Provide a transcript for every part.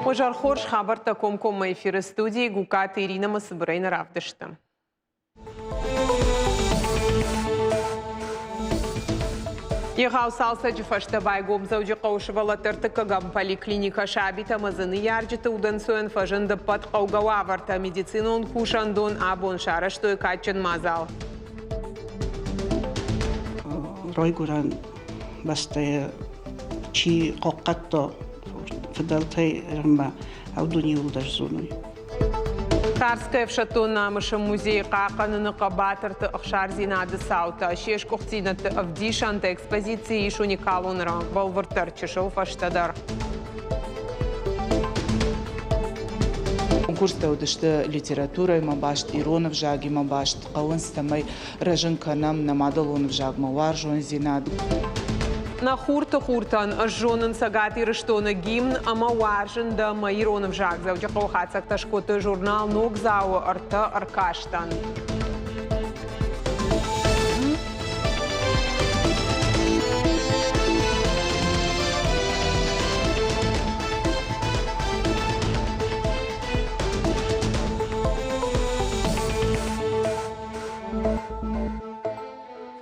Хуызӕр хорз хабӕрттӕ комкоммӕ эфиры студийы Гукаты Иринӕмӕ цыбырӕй нӕ равдысты. Егъау цалцӕджы фӕстӕ байгом Дзӕуджыхъӕуы сывӕллӕтты ӕртыккӕгӕм поликлиникӕ. Сабитӕ ӕмӕ дзы ныййарджыты удӕнцойӕн фӕзынд ӕппӕт хъӕугӕ уавӕртӕ. Медицинон кусӕндон абон сарӕзтой кадджын мадзал. Райгуырӕн бӕстӕйы чи хъахъхъӕдта фыдӕлтӕй ӕрмӕ, уыдон иууылдӕр зоной. Тарскӕйы ӕфсӕддон намысы музейы хъахъхъӕныны хъӕбатырты ӕхсардзинады цаутӕ, се сгуыхтдзинӕдты ӕвдисӕнтӕ экспозицийы ис уникалон рӕнхъ, бӕлвырддӕр чысыл фӕстӕдӕр. Конкурстӕ уыдысты литературӕимӕ баст, ирон ӕвзагимӕ баст, хъӕуынц, цӕмӕй рӕзын кӕнӕм нӕ мадӕлон ӕвзагмӕ уарзондзинад. Нӕ хурты хуртӕн ӕз зонын Цӕгат Ирыстоны гимн ӕмӕ уарзын дӕ мӕ ирон ӕвзаг. Дзӕуджыхъӕуы хатдзӕгтӕ скодтой журнал Ногдзау-ы ӕртӕ ӕркастӕн.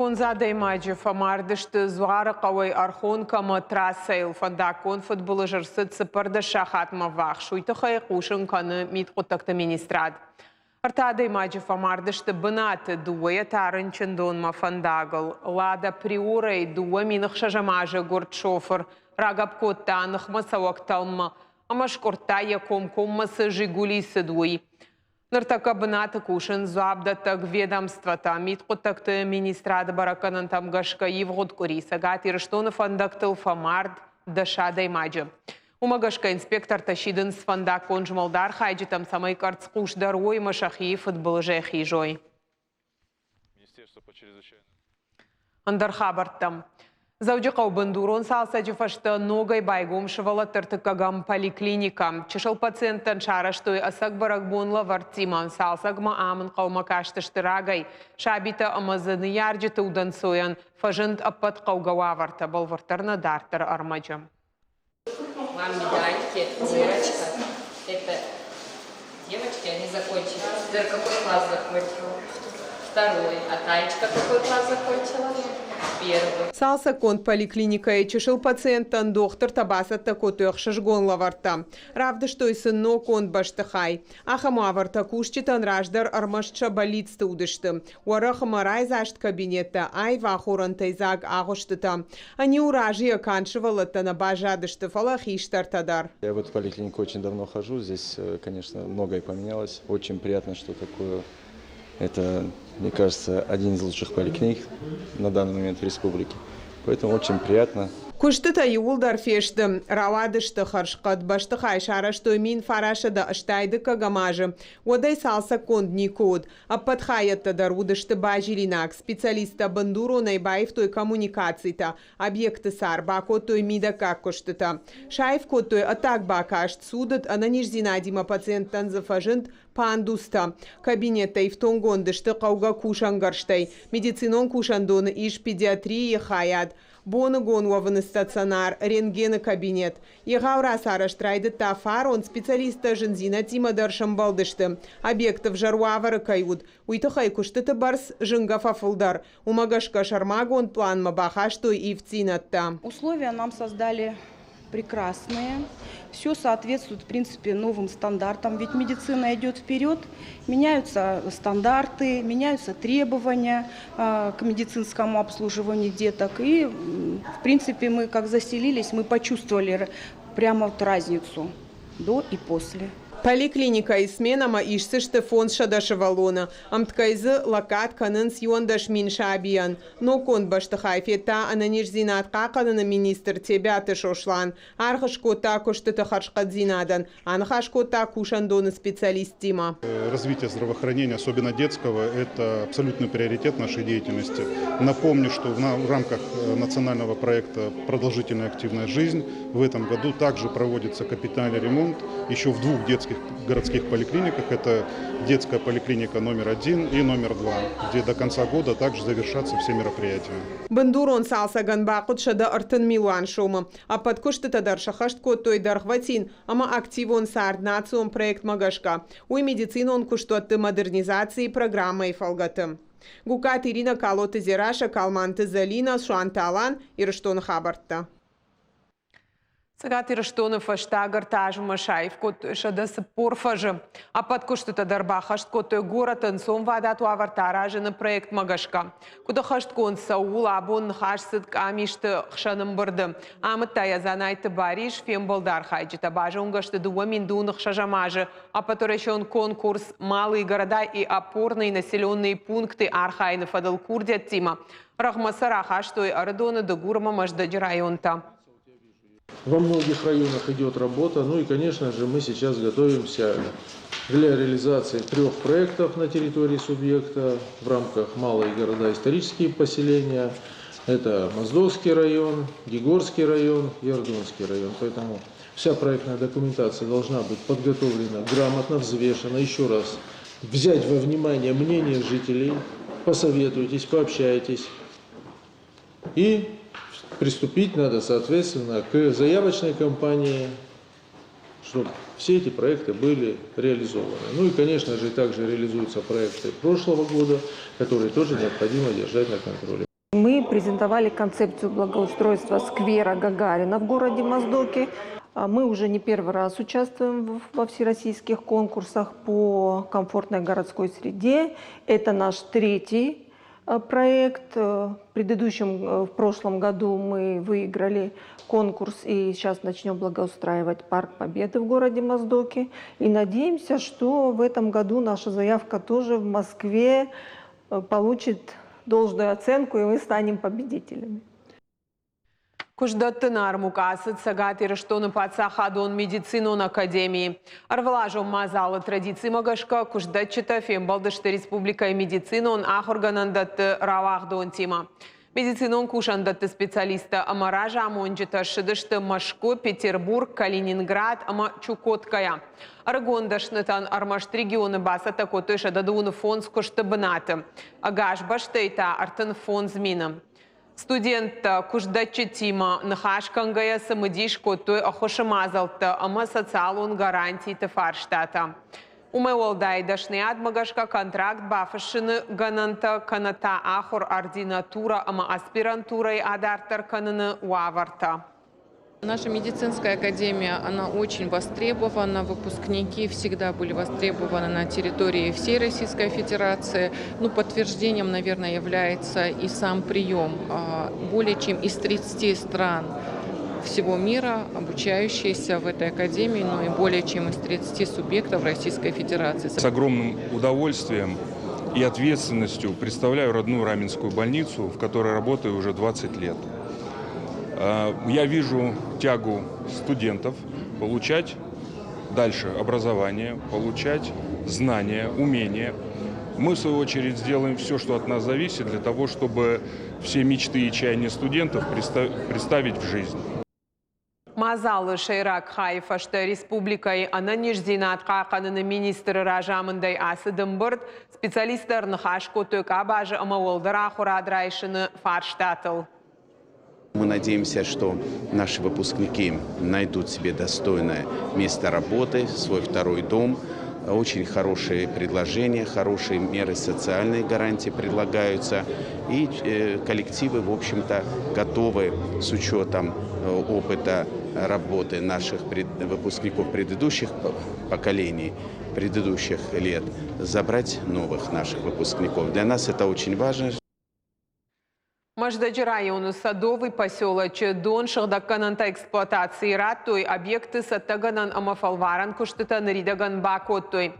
Фондз адӕймаджы фӕмард сты Дзуарыхъӕуӕй Ӕрхонкӕмӕ трассӕйыл. Фӕндаггон фыдбылыз ӕрцыд 14 сахатмӕ ввахс. Уый тыххӕй хъусын кӕны мидхъуыддӕгты министрад. Ӕртӕ адӕймаджы фӕмард сты бынаты, дыууӕйӕ та рынчындонмӕ фӕндагыл. Лада Приорайы 2006 азы гуырд шофыр рагӕпп кодта ныхмӕ цӕуӕг тӕлммӕ ӕмӕ скъуырдта йӕ комкоммӕ цы Жигули цыд, уый. Ныртӕккӕ бынаты кусынц дзуапдӕттӕг ведомствотӕ. Мидхъуыддӕгты министрады бӕрӕггӕнӕнтӕм гӕсгӕ ивгъуыд къуыри Цӕгат Ирыстоны фӕндӕгтыл фӕмард 10 адӕймаджы. Уымӕ гӕсгӕ инспектортӕ сидынц фӕндаггон змӕлды архайджытӕм, цӕмӕй къӕрцхъусдӕр уой ӕмӕ сӕхи фыдбылызӕй хизой. Ӕндӕр хабӕрттӕм. Дзӕуджыхъӕуы бындурон цалцӕджы фӕстӕ ногӕй байгом сывӕллӕтты ӕртыккӕгӕм поликлиникӕ. Чысыл пациенттӕн сарӕзтой ӕцӕг бӕрӕгбон лӕвӕрттимӕ. Цалцӕгмӕ ам ӕнхъӕлмӕ кастысты рагӕй. Сабитӕ ӕмӕ дзы ныййарджыты удӕнцойӕн фӕзынд ӕппӕт хъӕугӕ уавӕртӕ, бӕлвырддӕр нӕ дарддӕры ӕрмӕджы. Вам медальки, Верочка. Это девочки, они закончили. Вера, какой класс закончила? Второй. А Таечка какой класс закончила? Первый. Цалцӕггонд поликлиникӕйы чысыл пациенттӕн дохтыртӕ бацӕттӕ кодтой ӕхсызгон лӕвӕрттӕ. Равдыстой сын ноггонд бӕстыхай. Ахӕм уавӕртӕ кусджытӕн раздӕр ӕрмӕст сӕ бӕллицты уыдысты. Уӕрӕх ӕмӕ райдзаст кабинеттӕ, аив ахорӕнтӕй дзаг агъуыстытӕ. Ӕниу разыйӕ канд сывӕллӕттӕ нӕ баззадысты, фӕлӕ хистӕртӕ дӕр. Я в эту поликлинику очень давно хожу. Здесь, конечно, многое поменялось. Очень приятно, что такое. Это, мне кажется, один из лучших поликлиник на данный момент в республике. Поэтому очень приятно. Куыстытӕ иууылдӕр фесты, рауадысты хӕрзхъӕд бӕстыхай сарӕзтой 1980 дыккӕгӕм азы. Уӕдӕй цалцӕггонд никуы уыд. Ӕппӕт хайӕдтӕ дӕр уыдысты базилинаг, специалисттӕ бындуронӕй баивтой коммуникацитӕ, объекты сӕр бакодтой мидӕггаг куыстытӕ. Саив кодтой ӕддаг бакаст, цудыд ӕнӕниздзинадимӕ пациенттӕн дзы фӕзынд пандустӕ. Кабинеттӕ ифтонггонд сты хъӕугӕ кусӕнгӕрзтӕй. Медицинон кусӕндоны ис педиатрийы хайад, Боныгон уӕвыны стационар, рентгены кабинет. Егъау рацарӕзт райдыдта фарон, специалисттӕ зындзинӕдтимӕ дӕр сӕмбӕлдысты. Объект ӕвзӕр уавӕры кӕй уыд, уый тыххӕй куыстыты бӕрц зынгӕ фӕфылдӕр. Уымӕ гӕсгӕ сӕрмагонд пъланмӕ бахастой ивддзинӕдтӕ. Условия нам создали прекрасные. Все соответствует, в принципе, новым стандартам. Ведь медицина идет вперед, меняются стандарты, меняются требования к медицинскому обслуживанию деток. И, в принципе, мы как заселились, мы почувствовали прямо вот разницу до и после. Поликлиникӕйы сменӕмӕ исдзысты 500 сывӕллоны. Ӕмткӕй дзы лӕггад кӕнынц 11 000 сабийӕн. Ноггонд бӕстыхай федта ӕнӕниздзинад хъахъхъӕныны министр Тебиаты Сослан. Аргъ скодта куыстыты хӕрзхъӕддзинадӕн, аныхас кодта кусӕндоны специалисттимӕ. Развитие здравоохранения, особенно детского, это абсолютный приоритет нашей деятельности. Напомню, что в рамках национального проекта «Продолжительная активная жизнь» в этом году также проводится капитальный ремонт еще в двух детских городских, городских поликлиниках. Это детская поликлиника номер один и номер два, где до конца года также завершатся все мероприятия. Бындурон цалцӕгӕн бахъуыд 130 милуан сомы. Ӕппӕт куыстытӕ дӕр сӕххӕст кодтой дӕргъвӕтин ӕмӕ активон цард национ проектмӕ гӕсгӕ. Уый медицинон куыстуӕтты модернизацийы программӕйы фӕлгӕты. Гугкаты Ирина, Калоты Дзерассӕ, Калманты Зӕлинӕ, Суанты Алан, Ирыстоны хабӕрттӕ. Цӕгат Ирыстоны фӕстаг ӕртӕ азмӕ саив кодтой 140 фӕзы. Ӕппӕт куыстытӕ дӕр баххӕст кодтой горӕты ӕнцонвадат уавӕртӕ аразыны проектмӕ гӕсгӕ. Куыд ӕххӕстгонд цӕуы, ууыл абон ныхас цыд къамисты хсӕн ӕмбырды. Амыдта йӕ Дзанайты Барис. Фембӕлды архайджытӕ базонгӕ сты 2026 азы ӕппӕтуӕрӕсеон конкурс «Малые города и опорные населенные пункты» архайыны фӕдыл курдиӕттимӕ. Рӕгъмӕ сӕ рахастой Ӕрыдоны, Дыгур ӕмӕ Мӕздӕджы районтӕ. Во многих районах идет работа. Ну и, конечно же, мы сейчас готовимся для реализации трех проектов на территории субъекта в рамках «Малые города исторические поселения». Это Моздокский район, Дигорский район и Ардонский район. Поэтому вся проектная документация должна быть подготовлена грамотно, взвешена. Еще раз взять во внимание мнение жителей, посоветуйтесь, пообщайтесь. И приступить надо, соответственно, к заявочной кампании, чтобы все эти проекты были реализованы. Ну и, конечно же, также реализуются проекты прошлого года, которые тоже необходимо держать на контроле. Мы презентовали концепцию благоустройства сквера Гагарина в городе Моздоке. Мы уже не первый раз участвуем во всероссийских конкурсах по комфортной городской среде. Это наш третий проект. В предыдущем, в прошлом году мы выиграли конкурс и сейчас начнем благоустраивать Парк Победы в городе Моздоке. И надеемся, что в этом году наша заявка тоже в Москве получит должную оценку, и мы станем победителями. Куыстдӕттыны армукъа ацыд Цӕгат Ирыстоны паддзахадон медицинон академийы. Ӕрвылазон мадзалы традицимӕ гӕсгӕ куыстдӕтджытӕ фембӕлдысты республикӕйы медицинон ахуыргӕнӕндӕтты рауагъдонтимӕ. Медицинон кусӕндӕтты специалисттӕ ӕмӕ разамонджытӕ ссыдысты Мӕскуы, Петербург, Калининград ӕмӕ Чукоткӕйӕ. Ӕрыгон дӕснытӕн ӕрмӕст регионы бацӕттӕ кодтой 115 куысты бынаты. Ӕгас бӕстӕйы та 35 000. Студенттӕ куыстдӕтджытимӕ ныхас кӕнгӕйӕ цымыдис кодтой ӕххуысы мадзӕлттӕ ӕмӕ социалон гарантиты фарстатӕ. Уымӕй уӕлдай дӕсныйадмӕ гӕсгӕ контракт бафыссыны гӕнӕнтӕ кӕнӕ та ахуыр ординатурӕ ӕмӕ аспирантурӕйы адарддӕр кӕныны уавӕртӕ. Наша медицинская академия, она очень востребована. Выпускники всегда были востребованы на территории всей Российской Федерации. Ну, подтверждением, наверное, является и сам прием. Более чем из 30 стран всего мира, обучающиеся в этой академии, но и более чем из 30 субъектов Российской Федерации. С огромным удовольствием и ответственностью представляю родную Раменскую больницу, в которой работаю уже 20 лет. Я вижу тягу студентов получать дальше образование, получать знания, умения. Мы, в свою очередь, сделаем все, что от нас зависит, для того, чтобы все мечты и чаяния студентов представить в жизнь. Мадзалы сӕйраг хайы фӕстӕ республикӕйы ӕнӕниздзинад хъахъхъӕныны министры разамындӕй ацыд ӕмбырд. Специалисттӕ ныхас кодтой къабазы ӕмӕ уӕлдӕр ахуырад райсыны фарстатыл. Мы надеемся, что наши выпускники найдут себе достойное место работы, свой второй дом. Очень хорошие предложения, хорошие меры социальной гарантии предлагаются. И коллективы, в общем-то, готовы с учетом опыта работы наших выпускников предыдущих поколений, предыдущих лет, забрать новых наших выпускников. Для нас это очень важно. Мӕздӕджы районы Садовый поселочы дон сыгъдӕггӕнӕнтӕ эксплуатацийы радтой, объекты цӕттӕгӕнӕн ӕмӕ фӕлварӕн куыстытӕ ныридӕгӕн бакодтой.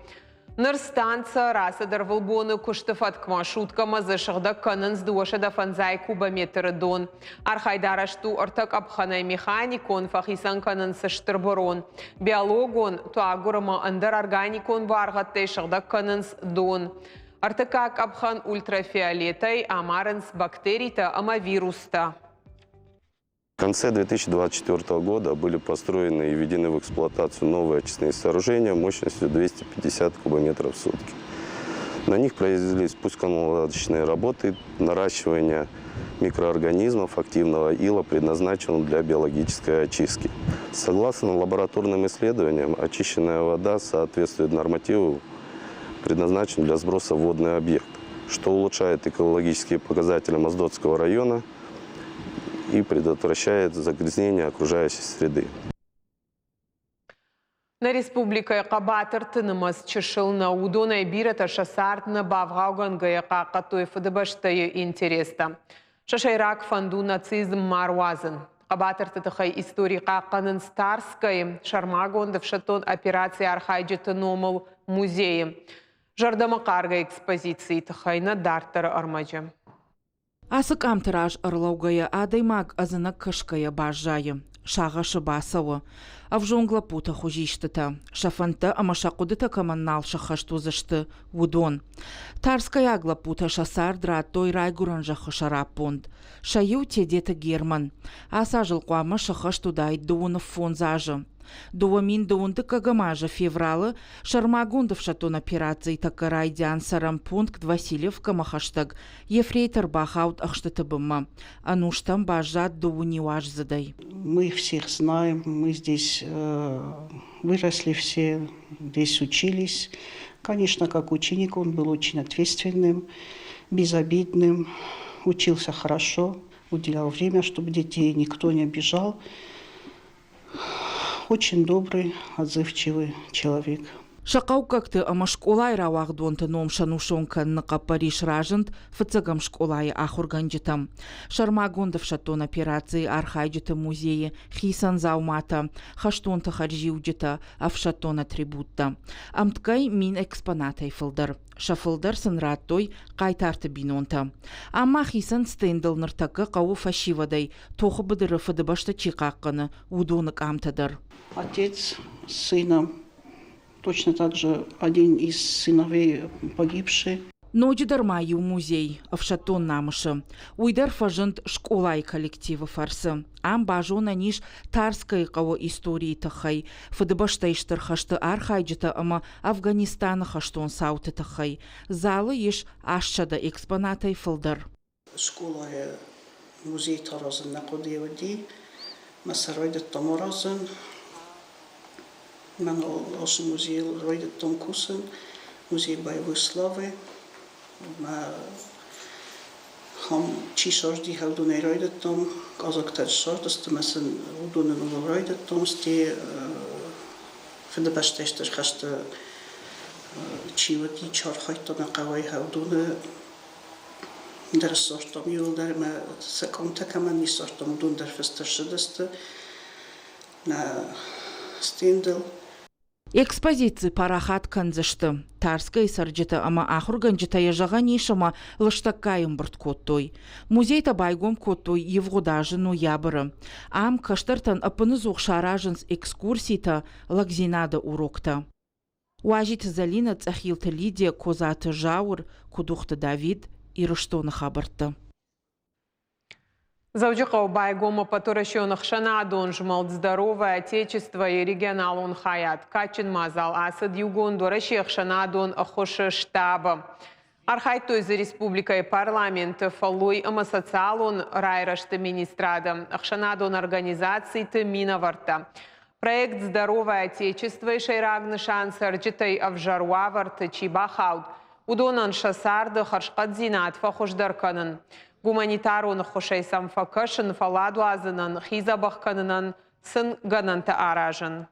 Ныр станцӕ рацыд ӕрвылбоны куысты фӕткмӕ. Суткӕмӕ дзы сыгъдӕг кӕнынц 250 кубометры дон. Архайд арӕзт у ӕртӕ къӕпхӕнӕй: механикон, фӕхицӕн кӕнынц стыр бырон, биологон, туаггуыр ӕмӕ ӕндӕр органикон буаргъӕдтӕй сыгъдӕг кӕнынц дон. Ӕртыккаг къӕпхӕн ультрафиолетӕй амарынц бактеритӕ ӕмӕ вирустӕ. конце 2024 года были построены и введены в эксплуатацию новые очистные сооружения мощностью 250 кубометров в сутки. На них произвелись пусконаладочные работы, наращивание микроорганизмов активного ила, предназначенного для биологической очистки. Согласно лабораторным исследованиям, очищенная вода соответствует нормативу, предназначенному для сброса в водный объект, что улучшает экологические показатели Моздокского района и предотвращает загрязнение окружающей среды. Нӕ республикӕйы хъӕбатырты нымӕц чысыл нӕу. Уыдонӕй бирӕтӕ сӕ цард нӕ бавгъаугӕнгӕйӕ хъахъхъӕдтой Фыдыбӕстӕйы интерестӕ. Сӕ сӕйраг фӕнд у нацизм ма руадзын. Хъӕбатырты тыххӕй истори хъахъхъӕнынц Тарскӕйы сӕрмагонд ӕфсӕддон операцийы архайджыты номыл музейы. Зӕрдӕмӕхъаргӕ экспозицийы тыххӕй нӕ дарддӕры ӕрмӕджы. Ацы къамты раз ӕрлӕугӕйӕ адӕймаг ӕдзынӕг кӕсгӕйӕ баззайы, сагъӕсы бацӕуы. Ӕвзонг лӕппуты хуызистытӕ, сӕ фӕндтӕ ӕмӕ сӕ хъуыдытӕ кӕмӕн нал сӕххӕст уыдзысты, уыдон. Тарскӕйаг лӕппутӕ сӕ цард радтой райгуырӕн зӕххы сӕраппонд. Сӕ иу Тедеты Герман. Ацы аз ыл хъуамӕ сӕххӕст уыдаид 25 азы. 2012 азы февралы сӕрмагонд ӕфсӕддон операцийы тӕккӕ райдиан цӕрӕн пункт Васильевкӕмӕ хӕстӕг Ефрейтор бахауд ӕхстыты бынмӕ. Ӕнустӕм баззад дыууын-иуаздзыдӕй. Мы их всех знаем, мы здесь выросли все, здесь учились. Конечно, как ученик он был очень ответственным, безобидным, учился хорошо, уделял время, чтобы детей никто не обижал. Очень добрый, отзывчивый человек. Сӕ хъӕуккӕгты ӕмӕ скъолайы рауагъдонты ном сӕнусон кӕныны хъӕппӕрис разынд фыццӕгӕм скъолайы ахуыргӕнджытӕм. Сӕрмагонд ӕфсӕддон операцийы архайджыты музейы хицӕн дзауматӕ, хӕстонты хӕрзиуджытӕ, ӕфсӕддон атрибуттӕ. Ӕмткӕй 1000 экспонатӕй фылдӕр. Сӕ фылдӕр сын радтой хъайтарты бинонтӕ. Ам ма хицӕн стендыл ныртӕккӕ хъӕуы фӕсивӕдӕй тохы быдыры Фыдыбӕстӕ чи хъахъхъӕны, уыдоны къамтӕ дӕр. Отец с сыном, точно так же один из сыновей погибший. Ноджыдӕр ма иу музей ӕфсӕддон намысы. Уый дӕр фӕзынд скъолайы коллективы фӕрцы. Ам базонӕн ис Тарскӕйы хъӕуы историйы тыххӕй, Фыдыбӕстӕйы Стыр хӕсты архайджытӕ ӕмӕ Афганистаны хӕстон цауты тыххӕй. Залы ис 800 экспонатӕй фылдӕр. Скъолайы музейтӕ аразын нӕ хъуыдыйы уыди, мӕ сӕ райдыдтам аразын. Мӕн ацы музейыл райдыдтон кусын, музей боевой славы. Мӕ хам чи сарди, уыдонӕй райдыдтам, къазактӕ ссардысты мӕ сын уыдоны номыл райдыдтам, стӕй Фыдыбӕстӕйы Стыр хӕсты чи уыди, чи архайдта нӕ хъӕуӕй, уыдоны дӕр ссардтам иууылдӕр ӕмӕ сӕ къамтӕ кӕмӕн не ссардтам, уыдон дӕр фыст ӕрцыдысты нӕ стендыл. Экспозици парахат кӕндзысты. Тарскӕйы цӕрджытӕ ӕмӕ ахуыргӕнджытӕ йӕ зӕгъӕн ис ӕмӕ лыстӕггай ӕмбырд кодтой. Музейтӕ байгом кодтой ивгъуыд азы ноябры. Ам кӕстӕртӕн ӕппыныдзух саразынц экскурситӕ, лӕгдзинады уроктӕ. Уазиты Зӕлинӕ, Цъӕхилты Лидия, Козаты Зауыр, Кудухты Давид, Ирыстоны хабӕрттӕ. Дзӕуджыхъӕуы байгом ӕппӕтуӕрӕсеон ӕхсӕнадон змӕлд «Здоровое Отечество»-йы регионалон хайад. Кадджын мадзал ацыд Иугонд Уӕрӕсе ӕхсӕнадон ӕххуысы штабы. Архайдтой дзы республикӕйы парламенты, фӕллой ӕмӕ социалон райрӕзты министрады, ӕхсӕнадон организациты минӕвӕрттӕ. Проект «Здоровое Отечество»-йы сӕйраг нысан цӕрджытӕй ӕвзӕр уавӕрты чи бахауд, уыдонӕн сӕ царды хӕрзхъӕддзинад фӕхуыздӕр кӕнын, гуманитарон ӕххуысӕй сӕм фӕкӕсын, фӕлладуадзынӕн, хи дзӕбӕх кӕнынӕн сын гӕнӕнтӕ аразын.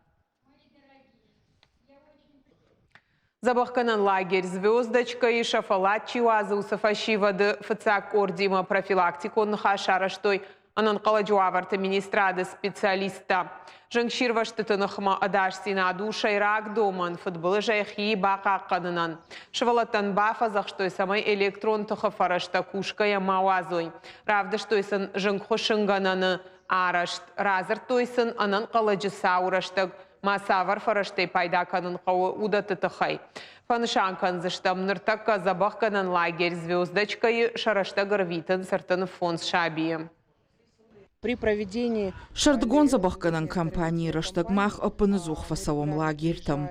Дзӕбӕхгӕнӕн лагерь «Звездочка»-йы сӕ фӕллад чи уадзы, уыцы фӕсивӕды фыццаг къордимӕ профилактикон ныхас сарӕзтой ӕнӕнхъӕлӕджы уавӕрты министрады специалисттӕ. Зынгсирвӕзтыты ныхмӕ ӕдасдзинад у сӕйраг домӕн фыдбылызӕй хи бахъахъхъӕнынӕн. Сывӕллӕттӕн бафӕдзӕхстой, цӕмӕй электрон тыхы фӕрӕзтӕ кусгӕйӕ ма уадзой. Равдыстой сын зынгхуыссынгӕнӕны арӕзт, радзырдтой сын ӕнӕнхъӕлӕджы цауы рӕстӕг ма цавӕр фӕрӕзтӕй пайда кӕнын хъӕуы, уыдӕтты тыххӕй. Фӕнысан кӕндзыстӕм, ныртӕккӕ дзӕбӕхгӕнӕн лагерь «Звездочка»-йы сӕ рӕстӕг ӕрвитынц 35 сабийы. При проведении Сӕрдыгон дзӕбӕхгӕнӕн кампанийы рӕстӕг мах ӕппынӕдзух фӕцӕуӕм лагерьтӕм.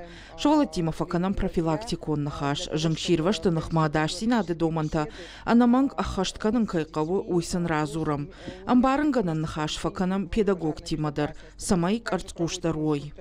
Сывӕллӕттимӕ фӕкӕнӕм профилактикон ныхас, зынгсирвӕзты ныхмӕ ӕдасдзинады домӕнтӕ ӕнӕмӕнг ӕххӕст кӕнын кӕй хъӕуы, уый сын радзурӕм. Ӕмбарынгӕнӕн ныхас фӕкӕнӕм педагогтимӕ дӕр, цӕмӕй къӕрцхъусдӕр уой.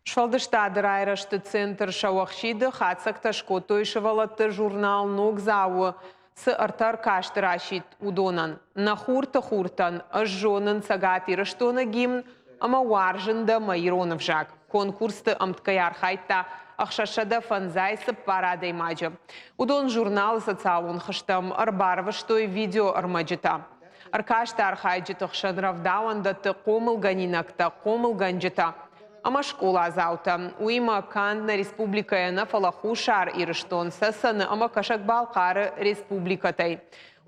Сфӕлдыстады райрӕзты центр Сӕуӕхсиды хатдзӕгтӕ скодтой сывӕллӕтты журнал Ногдзау-ы цы ӕртӕ ӕркасты расидт, уыдонӕн. Нӕ хурты хуртӕн ӕз зонын Цӕгат Ирыстоны гимн ӕмӕ уарзын дӕ мӕ ирон ӕвзаг. Конкурсты ӕмткӕй архайдта 654 адӕймаджы. Уыдон журналы социалон хызтӕм ӕрбарвыстой видеоӕрмӕджытӕ. Ӕркасты архайджыты хсӕн рӕвдауӕндӕтты хъомылгӕнинӕгтӕ, хъомылгӕнджытӕ ӕмӕ скъоладзаутӕ. Уыимӕ канд нӕ республикӕйӕ нӕ, фӕлӕ Хуссар Ирыстон, Цӕцӕны ӕмӕ Кӕсӕг-Балхъары республикӕтӕй.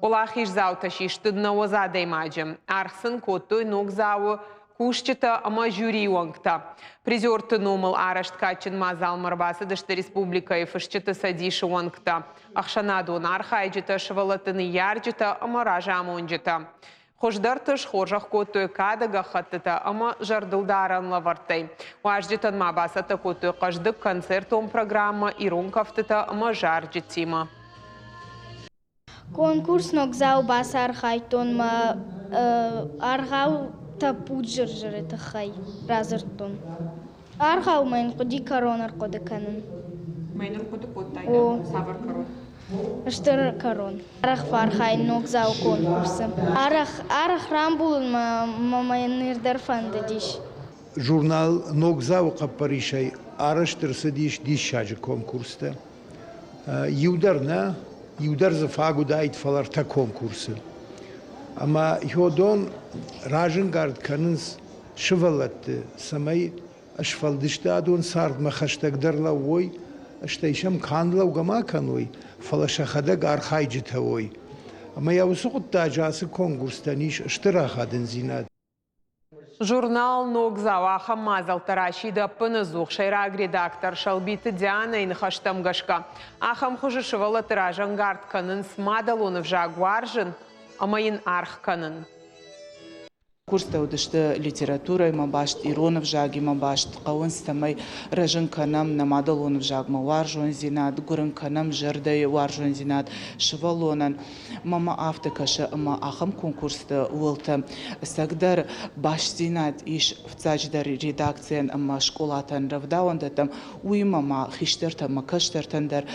Уӕлахиздзаутӕ систы 90 адӕймаджы. Аргъ сын кодтой Ногдзауы кусджытӕ ӕмӕ жюрийы уӕнгтӕ. Призерты номыл арӕзт кадджын мадзалмӕ ӕрбацыдысты республикӕйы фысджыты цӕдисы уӕнгтӕ, ӕхсӕнадон архайджытӕ, сывӕллӕтты ныййарджытӕ ӕмӕ разамонджытӕ. Хуыздӕрты схорзӕх кодтой кады гӕххӕттытӕ ӕмӕ зӕрдылдарӕн лӕвӕрттӕй. Уазджытӕн ма бацӕттӕ кодтой хъӕздыг концертон программӕ ирон кӕфтытӕ ӕмӕ зарджытимӕ. Конкурс Ногдзау бацархайдтон мӕ аргъау тӕппуд зыр-зыры тыххӕй радзырдтон. Аргъаумӕ йын хъуыди кӕрон ӕрхъуыды кӕнын. Мӕ ныр хъуыды кодтай, О. Цавӕр кӕрон? Стыр кӕрон. Арӕх фӕархайын Ногдзауы конкурсы. Арӕх, арӕх рамбулынмӕ мӕ ныр дӕр фӕндыдис. Журнал Ногдзауы хъӕппӕрисӕй арӕзт ӕрцыдис диссаджы конкурстӕ. Иу дӕр нӕ, иу дӕр дзы фаг уыдаид, фӕлӕ ӕртӕ конкурсы. Ӕмӕ уыдон разӕнгард кӕнынц сывӕллӕтты, цӕмӕй сфӕлдыстадон цардмӕ хӕстӕгдӕр лӕууой, стӕй сӕм канд лӕугӕ ма кӕной, фӕлӕ сӕхӕдӕг архайджытӕ уой. Ӕмӕ йӕ уыцы хъуыддаджы ацы конкурстӕн ис стыр ахадындзинад. Журнал Ногдзау ахӕм мадзӕлттӕ расиды ӕппынӕдзух сӕйраг редактор Сӕлбиты Дианӕйы ныхӕстӕм гӕсгӕ. Ахӕм хуызы сывӕллӕтты разӕнгард кӕнынц мадӕлон ӕвзаг уарзын ӕмӕ йын аргъ кӕнын. Курстӕ уыдысты литературӕимӕ баст, ирон ӕвзагимӕ баст. Хъӕуынц, цӕмӕй рӕзын кӕнӕм нӕ мадӕлон ӕвзагмӕ уарзондзинад, гуырын кӕнӕм зӕрдӕйы уарзондзинад сывӕллонӕн. Мӕнмӕ афтӕ кӕсы, ӕмӕ ахӕм конкурсты уылты ӕцӕгдӕр бастдзинад ис фыццаджыдӕр редакцийӕн ӕмӕ скъолатӕн, рӕвдауӕндӕттӕм, уыимӕ ма хистӕртӕ ӕмӕ кӕстӕртӕн дӕр.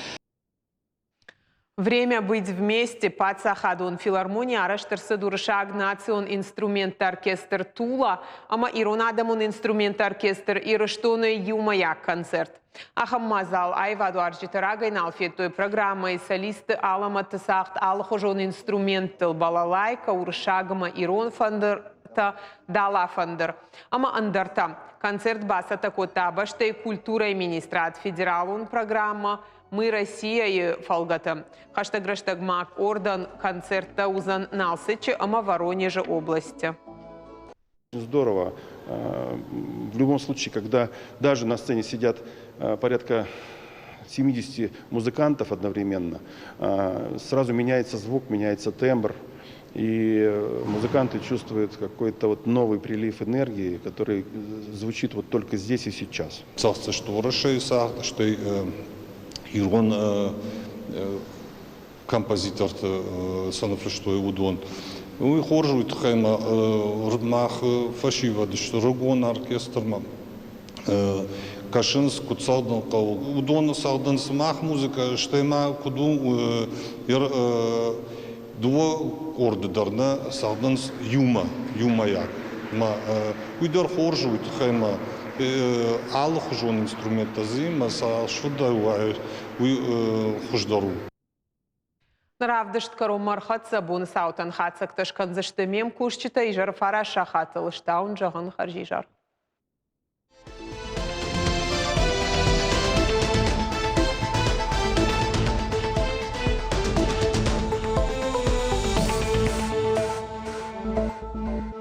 Время быть вместе паддзахадон филармони арӕзт ӕрцыд уырыссаг национ инструментты оркестр Тула ӕмӕ ирон адӕмон инструментты оркестр Ирыстоны иумӕйаг концерт. Ахӕм мадзал аивадуарзджытӕ рагӕй нал федтой программӕйы солистты алӕмӕты цагъд алыхуызон инструменттыл балалайкӕ, уырыссаг ӕмӕ ирон фӕндыртӕ, дала-фӕндыр ӕмӕ ӕндӕртӕ. Концерт бацӕттӕ кодта бӕстӕйы культурӕйы министрад федералон программӕ «Мы Россия-йы фӕлгӕты. Хӕстӕг рӕстӕг ма къордӕн концерттӕ уыдзӕн Налцыччы ӕмӕ Воронежы областы. Здорово. В любом случае, когда даже на сцене сидят порядка 70 музыкантов одновременно, сразу меняется звук, меняется тембр, и музыканты чувствуют какой-то вот новый прилив энергии, который звучит вот только здесь и сейчас. Цӕгъддзысты уырыссӕй цагъд, стӕй ирон композиторты сӕ ныффыстой уыдон. Уый хорз уый тыххӕй ӕмӕ мах фӕсивӕд сты рыгон оркестрмӕ кӕсынц, куыд цӕгъдын хъӕуы. Уыдоны цӕгъдынц мах музыкӕ, стӕй ма куыд у дыууӕ къорды дӕр нӕ цӕгъдынц иумӕ, иумӕйаг. Ма уый дӕр хорз у, уый тыххӕй ма алыхуызон инструменттӕ дзы ӕмӕ сӕ сфыдӕй уый хуыздӕр у. Равдыст кӕронмӕ ӕрхӕццӕ боны цаутӕн хатдзӕгтӕ скӕндзысты ме мкусджытӕ изӕры фараст сахатыл стаун зӕгъын хӕрзизӕр.